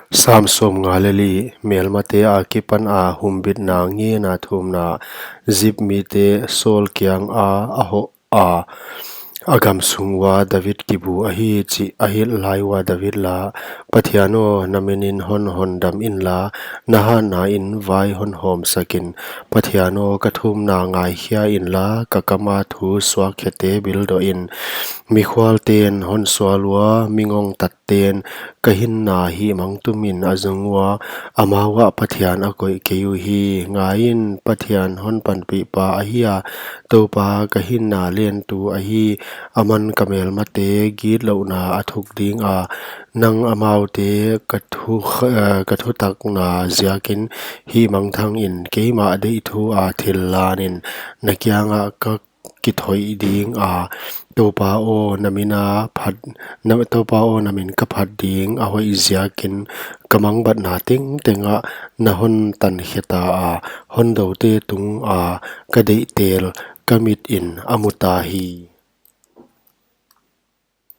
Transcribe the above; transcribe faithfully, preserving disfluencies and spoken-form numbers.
Sam sawmnga leh li. Melmate akipana humbitna ngena thumna. Ziph mite Saul kianga a hoh a, a gam sung ua David kibu ahi chih a hilh lai ua David la, Pathian aw, na minin hon hondam inla, na hatnain vai hon hawmsakin. Pathian aw, ka thumna ngaikhia inla, ka kama thu suakkhiate bildohin. Mikhualten hon sual ua, mi ngongtatten ka hinna hihmang tumin a zong ua, amau ah Pathian a koih kei uhi. Ngaiin, Pathian hon panpihpa ahi a, Toupa ka hinna lentu ahi. Aman ka melmate gitlouhna a thuk dinga, nang amaute ka thu, eh, ka thutakna ziakin hihmangthangin, keimah deih thua thil lanin na kiangah ka kithoih dinga. Toupa aw, na mina phat, na, Toupa aw, na min ka phat ding a hoih ziakin ka mangbatna tengtengah na hon tankhe ta a, hondoute tunga ka deihtel ka mitin a muta hi.